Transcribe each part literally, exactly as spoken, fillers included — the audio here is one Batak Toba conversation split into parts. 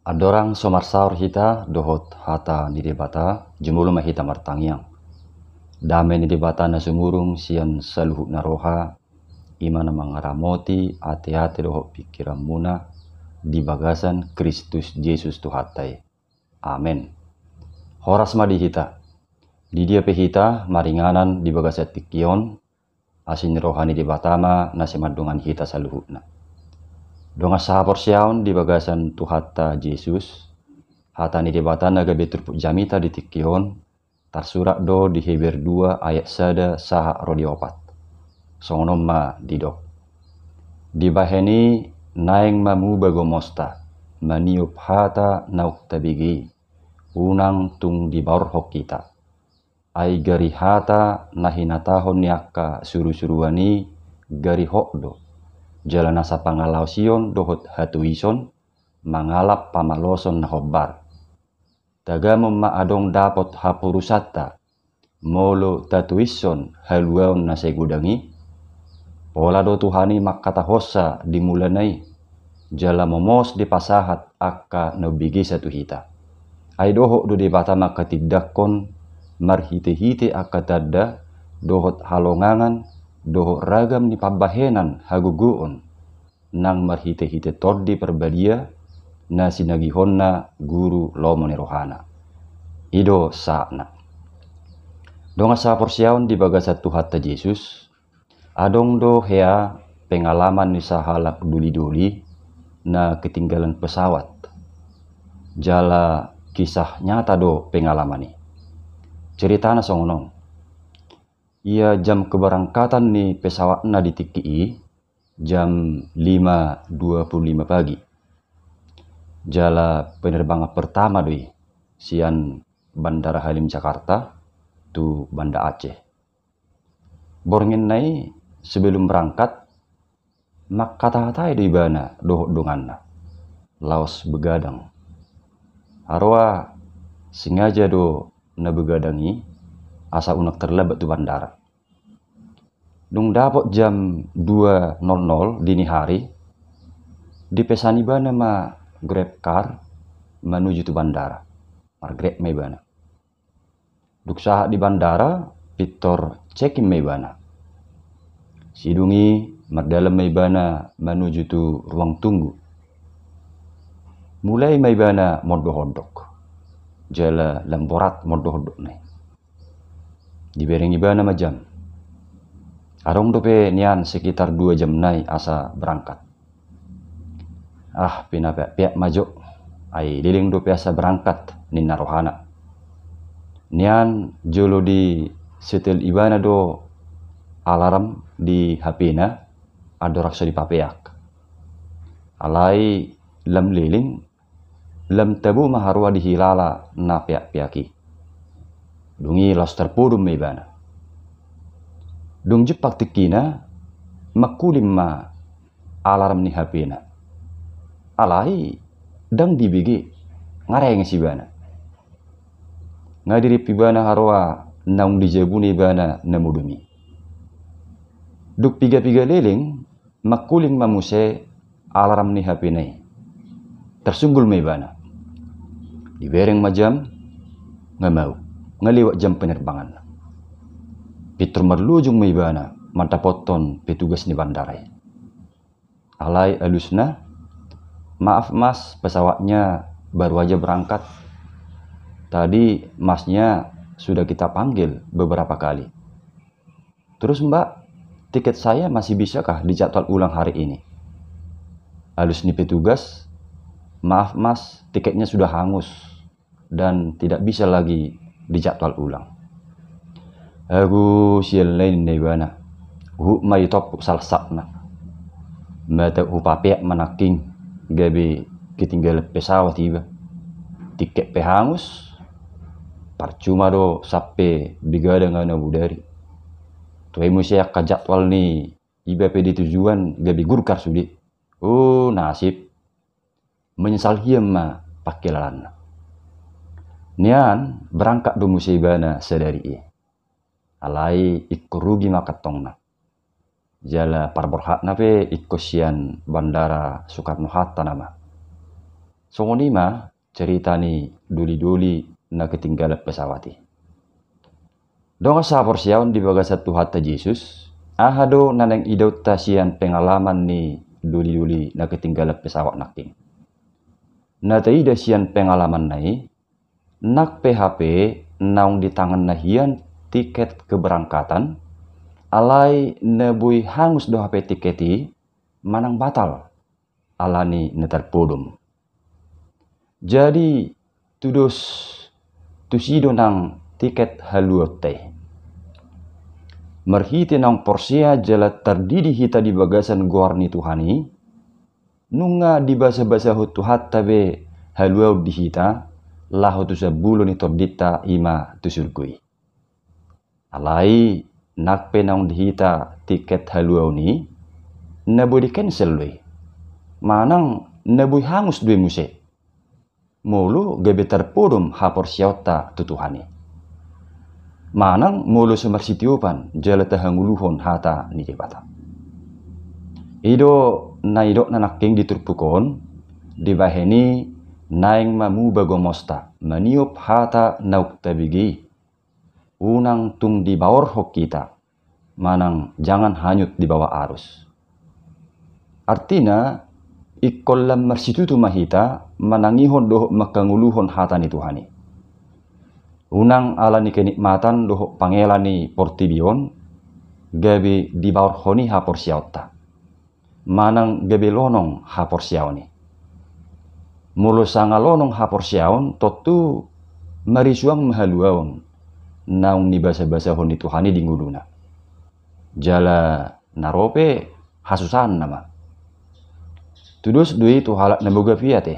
Andorang so marsaor hita dohot hata ni Debata, jumolo ma hita martangiang. Dame ni Debata na sumurung sian saluhutna roha, i ma na mangaramoti ateate dohot pingkiranmuna di bagasan Kristus Jesus Tuhanta i. Amen. Horas ma di hita. Di dia pe hita maringanan di bagasan tingki on, asi ni roha ni Debata ma na sai mandongani hita saluhutna. Dongan sahaporseaon di bagasan Tuhanta Jesus, hata ni Debata na gabe turpuk jamita di tingki on, tarsurat do di Heber dua ayat sada sahat ro di opat. Songon on ma didok. Dibahen i naeng ma muba gomosta, maniop hata naung tabege i, unang tung dibaorhon hita. Ai gari hata na hinatahon ni angka surusuruan i gari hot do, jala nasa pangalaosion dohot hatoison mangalap pamaloson na hombar. Tagamon ma adong dapot haporusanta, molo tatoishon haluaon na sai godang i. Pola do Tuhan i mangkatahonsa di mulana i, jala momos dipasahat angka na umbegesa tu hita. Ai dohot do Debata mangkatindangkon marhitehite angka tanda dohot halongangan dohot ragam ni pambahenan hagogoon nang marhitehite Tondi Parbadia na sinagihonna guru lomo ni rohana. I do sahatna. Dongan sahaporseaon di bagasan Tuhanta Jesus, adong do hea pengalaman ni sahalak dolidoli na ketinggalan pesawat. Jala kisah nyata do pengalaman i. Ceritana songon on. Ia jam keberangkatan ni pesawatna di tingki i, jam lima dua puluh lima pagi. Jala penerbangan pertama do i sian Bandara Halim Jakarta tu Banda Aceh. Bornginna i sebelum berangkat, mangkatahatai do ibana dohot donganna laos begadang. Haroa sengaja do na begadang i asa unang terlambat tu bandara. Dung dapot jam dua nol nol dini hari, dipesan ibana ma Grab car manuju tu bandara. Mar-Grab ma ibana. Dung sahat di bandara, pintor check-in ma ibana. Sidung i mardalan ma ibana manuju tu ruang tunggu. Mulai ma ibana mondok-ondok. Jala lam borat mondok-ondokna i. Dibereng ibana ma jam. Adong dope nian sekitar dua jam nai asa berangkat. Ah, pinapeak-peak ma jo. Ai leleng dope asa berangkat, ninna rohana. Nian jolo disetel ibana do alarm di H P-na, andorang so dipapeak. Alai lam leleng, lam tabo ma haroa dihilala na peak-peak i. Dung i laos tarpodom ma ibana. Dung jumpang tingkina, mangkuling ma alarm ni H P-na. Alai, ndang dibege, nga renges ibana. Nga dirip ibana haroa naung dijabuna ibana na modom i. Dung piga-piga leleng, mangkuling ma muse alarm ni H P-na i. Tarsunggul ma ibana. Dibereng ma jam, nga mau, nga lewat jam penerbangan. Pintor marlojong ma ibana mandapothon petugas ni bandara i. Alai alusna, "Maaf Mas, pesawatnya baru aja berangkat. Tadi Masnya sudah kita panggil beberapa kali." "Terus Mbak, tiket saya masih bisakah dijadwal ulang hari ini?" Alus ni petugas, "Maaf Mas, tiketnya sudah hangus dan tidak bisa lagi dijadwal ulang." "Agu sial nai," ninna ibana, "huhut ma itompuk salsakna. Mata hupapeak ma nangkin gabe ketinggalan pesawat iba. Tiket pe hangus, parcuma do sampe begadang au na bodari. Toe muse angka jadwal ni iba pe di tujuan gabe gurkar sude. Oh, nasib." Menyesal hian ma pangkilalanna. Nian berangkat do muse ibana sadari i. Alai ingkon rugi ma kantongna. Jala parborhatna pe ingkon sian Bandara Soekarno-Hatta nama. Songon i ma cerita ni doli-doli na ketinggalan pesawat i. Dongan sahaporseaon di bagasan Tuhanta Jesus, aha do na naeng idaonta sian pengalaman ni doli-doli na ketinggalan pesawat nangkin? Na taida sian pengalamanna i, nang pe hape naung di tanganna hian tiket keberangkatan, alai na boi hangus do hape tiket i manang batal alani na tarpodom. Jadi tudos tusi do nang tiket haluaonta i. Marhite naung porsea jala tardidi hita di bagasan goar ni Tuhan i, nunga dibasabasahon Tuhanta be haluaon di hita laho tu sambulo ni tondinta, i ma tu surgo i. Alai nang pe naung di hita tiket haluaon i, na boi di cancel do i manang na boi hangus do i muse molo gabe tarpodom haporseaonta tu Tuhan i, manang molo so marsitiopan jala tahangoluhon hata ni Debata. I do na nidokna nangkin di turpuk on, dibahen i naeng ma muba gomosta maniop hata naung tabege i. Unang tung dibaorhon hita, manang jangan hanyut di bawah arus. Artina, ingkon lam marsitutu ma hita manangihon dohot manghangoluhon hata ni Tuhan i. Unang alani kenikmatan dohot pangela ni portibi on gabe dibaorhon i haporseaonta, manang gabe lonong haporseaon i. Molo sanga lonong haporseaon, tontu marisuang ma haluaon naung nibasabasahon ni Tuhan i di ngoluna. Jala na ro pe hasusahan nama. Tudos do i tu halak na mogap i ate.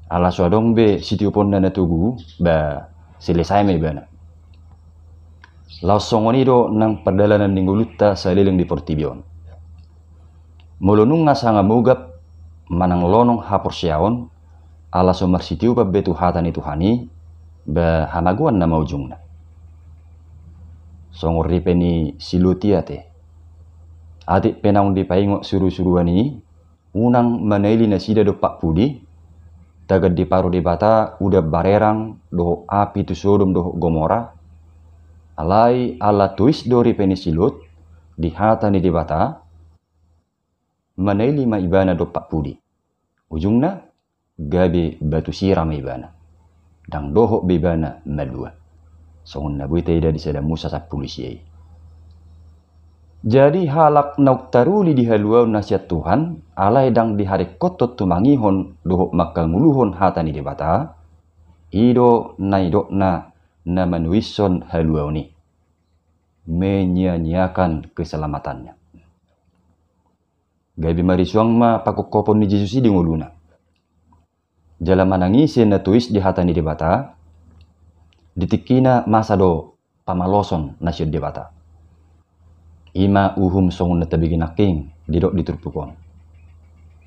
Ala so adong be sitioponna na togu, ba selesai ma ibana. Laos songon i do nang pardalanan ni ngolunta saleleng di portibi on. Molo nunga sanga mogap manang lonong haporseaon, ala so marsitiopan be tu hata ni Tuhan i, ba hamagoan nama ujungna. Songon ripe ni si Lot i ate. Atik pe naung dipaingot surusuruan i, unang manaili nasida dompak pudi, tagan diparo Debata udan barerang dohot api tu Sodom dohot Gomora. Alai ala tois do ripe ni si Lot di hata ni Debata, manaili ma ibana dompak pudi. Ujungna, gabe batu sira ma ibana. Ndang dohot be ibana malua. Songon na boi taida di Sada Musa sampulu sia i. Jadi halak naung taruli di haluaon na sian Tuhan, alai ndang diharingkothon tumangihon dohot manghangoluhon hata ni Debata, i do na nidokna na manoishon haluaon i, menyia-nyiakan keselamatannya. Gabe marisuang ma pangkophopon ni Jesus i di ngoluna. Jala manang ise na tois di hata ni Debata, di tingkina masa do pamaloson na sian Debata. I ma uhum songon na tabege nangkin didok di turpuk on.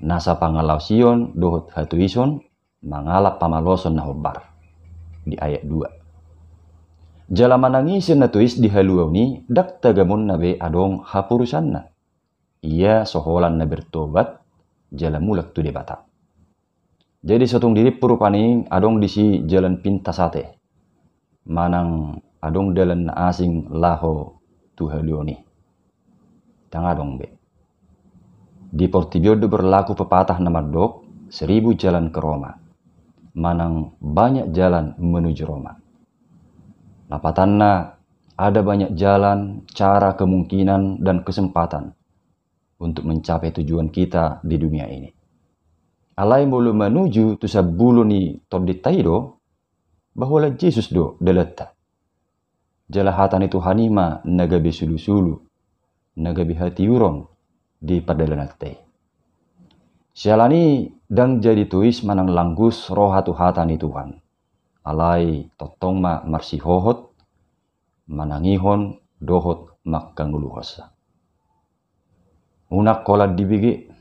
Nasa pangalaosion dohot hatoison mangalap pamaloson na hombar. Di ayat dua. Jala manang ise na tois di haluaon i, ndang tagamonna be adong haporusanna. Ia so holan na bertobat, jala mulak tu Debata. Jadi so tung dirimpu rupani adong disi jalan pintas ate. Manang adong dalan na asing laho tu haluaon i. Ndang adong be. Di portibi on do berlaku pepatah na mandok, seribu jalan ke Roma. Manang banyak jalan menuju Roma. Lapatanna, ada banyak jalan, cara, kemungkinan, dan kesempatan untuk mencapai tujuan kita di dunia ini. Alai molo manuju tu sambulo ni tondinta i do, ba holan Jesus do dalanta. Jala hata ni Tuhan i ma na gabe sulusulu, na gabe hatiuron di pardalananta i. Siala ni i ndang jadi tois manang langgus roha tu hata ni Tuhan. Alai tongtong ma marsihohot, manangihon dohot manghangoluhonsa. Unang holan dibege,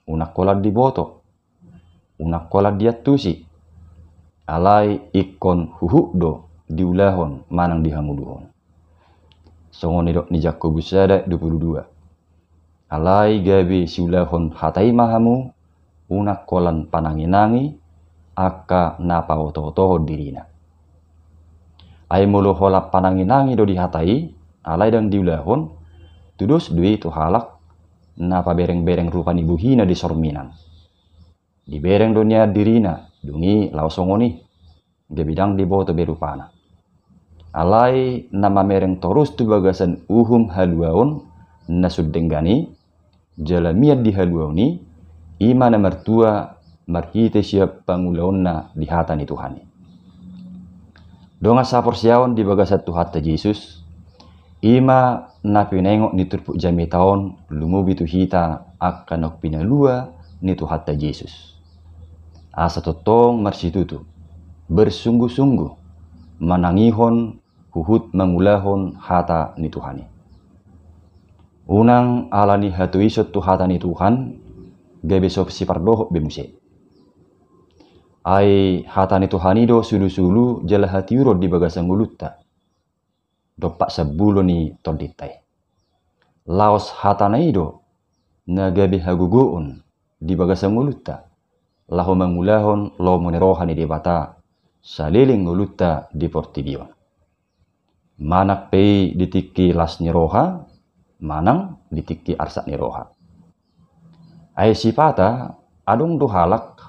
unang holan diboto, unang holan diantusi. Alai ingkon huhut do diulahon manang dihangoluhon. Songon nidok ni Jakobus sada dua pulu dua. Alai gabe siulahon hata i ma hamu, unang holan panangi-nangi angka na paoto-otohon dirina. Ai molo holan panangi-nangi do di hata i, alai ndang diulahon, tudos do i tu halak na pabereng-bereng rupa ni bohina di sorminan. Dibereng do nian dirina, dung i laos songon i, gabe ndang diboto be rupana. Alai na mamereng torus tu bagasan uhum haluaon na sun denggan i, jala mian di haluaon i, i ma na martua marhite sian pangulaonna di hata ni Tuhan i. Dongan saporseaon di bagasan Tuhanta Jesus, i ma na pinaingot ni turpuk jamita on lumobi tu hita angka naung pinalua ni Tuhanta Jesus. Asa tongtong marsitutu, bersungguh-sungguh, manangihon huhut mangulahon hata ni Tuhan i. Unang ala ni hatoison tu hata ni Tuhan, gabe so sipardohot be muse. Ai hata ni Tuhan i do sulu-sulu jala hatiuron di bagasan ngolunta. Dompak sambulo ni tondinta i. Laos hatana i do, na gabe hagogoon di bagasan ngolunta, laho mangulahon lomo ni roha ni Debata, saleleng ngolunta di portibi on. Manang pe i di tingki las ni roha, manang di tingki arsak ni roha. Ai sipata, adong do halak,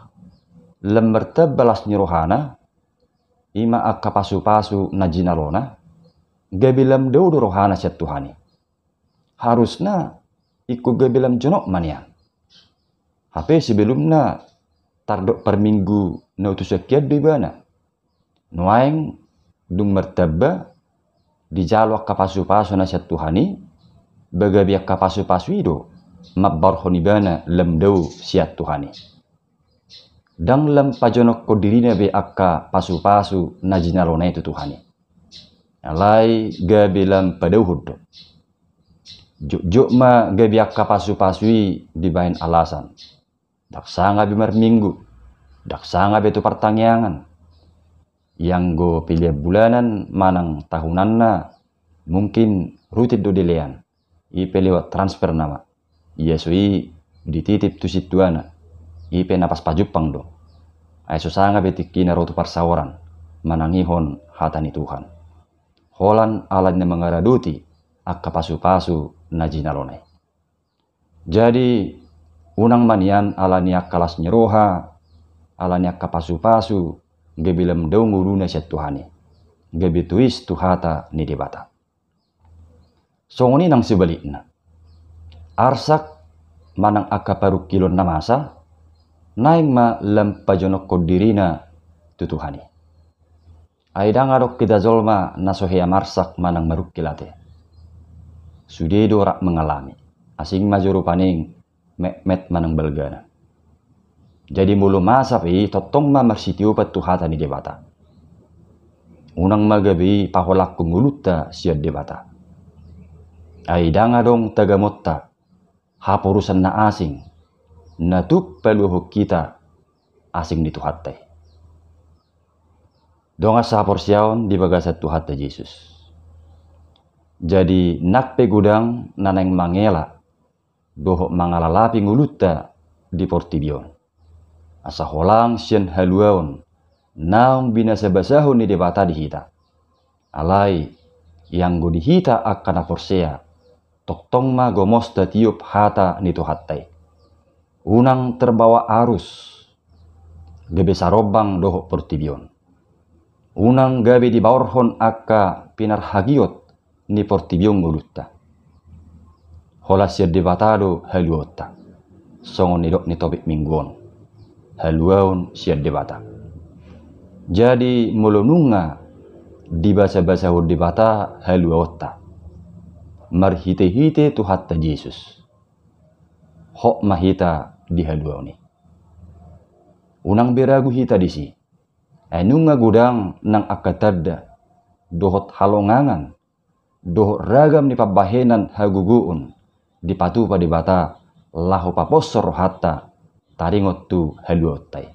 lam martamba las ni rohana, i ma angka pasu-pasu na jinalona, gabe lam dao do rohana sian Tuhan i. Harusna, ingkon gabe lam jonok ma nian. Hape sebelumna, tardok parminggu na utusan hian do ibana. Nuaeng, dung martamba, dijalo angka pasu-pasu na sian Tuhan i, ba gabe angka pasu-pasu i do, mambaorhon ibana lam dao sian Tuhan i. Ndang lam pajonokkon dirina be angka pasu-pasu na jinalona i tu Tuhan i. Alai gabe lam padaohon do. Jotjot ma gabe angka pasu-pasu i dibaen alasan. Ndang sanga be marminggu, ndang sanga be tu partangiangan. Ianggo pelean bulanan manang tahunanna mungkin rutin do dilean. I pe lewat transfer nama. Ia so i dititip tu sintuana. I pe na pas pajumpang do. Ai so sanga be tingkina ro tu parsaoran, manangihon hata ni Tuhan. Holan ala ni na mangaradoti angka pasu-pasu na jinalona i. Jadi, unang ma nian ala ni angka las ni roha, ala ni angka pasu-pasu, gabe lam dao ngoluna sian Tuhan i. Gabe tois tu hata ni Debata. Songon i nang sebalikna. Arsak manang angka parungkilon na masa, naeng ma lam pajonokkon dirina tu Tuhan i. Ai ndang adong hita jolma na so hea marsak manang marungkil ate. Sude do rap mangalami. Asing ma jo rupani metmet manang balgana. Jadi molo masa pe i tongtong ma marsitiopan tu hata ni Debata. Unang ma gabe i paholangkon ngolunta sian Debata. Ai ndang adong tagamonta, haporusan na asing, na tuk paluahon hita asing ni Tuhanta i. Dongan sahaporseaon di bagasan Tuhanta Jesus. Jadi nang pe godang na naeng mangela dohot mangalalapi ngolunta di portibi on. Asa holang sian haluaon naung binasabasahon ni Debata di hita. Alai, ianggo di hita angka na porsea, tongtong ma gomos tatiop hata ni Tuhanta i. Unang terbawa arus, gabe sarombang dohot portibi on. Unang gabe dibaorhon angka pinarhagiot ni portibi on ngolunta. Holan sian Debata do haluaonta. Songon nidok ni topik minggu on. Haluaon sian Debata. Jadi molo nunga dibasabasahon Debata haluaonta. Marhitehite Tuhanta Jesus. Hot ma hita di haluaon i. Unang be ragu hita disi. Ai nunga godang nang angka tanda, dohot halongangan, dohot ragam ni pambahenan hagogoon dipatupa Debata laho paposhon rohanta taringot tu haluaonta i.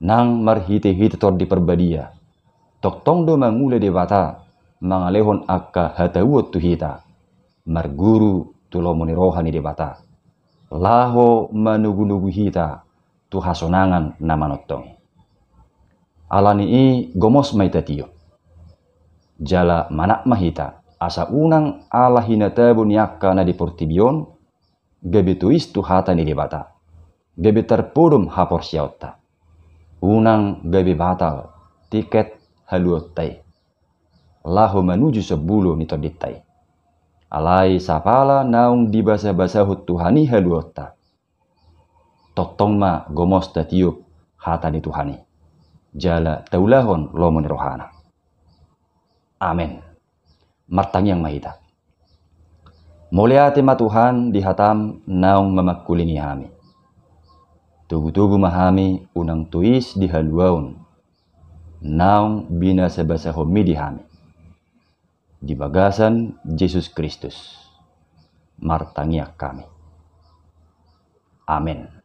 Nang marhitehite Tondi Parbadia, tongtong do mangula Debata mangalehon angka hatauon tu hita, marguru tu lomo ni roha ni Debata. laho manugu-nugu hita tu hasonangan na manongtong i. Ala ni i gomos ma hita tiop. Jala manat ma hita, asa unang ala hinatabo ni angka na di portibi on, gabe tois tu hata ni Debata, gabe tarpodom haporseaonta. Unang gabe batal tiket haluaonta i, laho manuju sombulo ni tondinta i. Alai sapala naung dibasa-basahon Tuhan i haluaonta, tongtong ma gomos tatiop hata ni Tuhan i, jala taulahon lomo ni rohana. Amen. Martangiang ma hita. Mauliate ma Tuhan di hatam naung mamangkulingi hami. Togu-togu ma hami unang tois di haluaon naung binasa-basahonmi di hami. Di bagasan Jesus Kristus martangiang hami. Amen.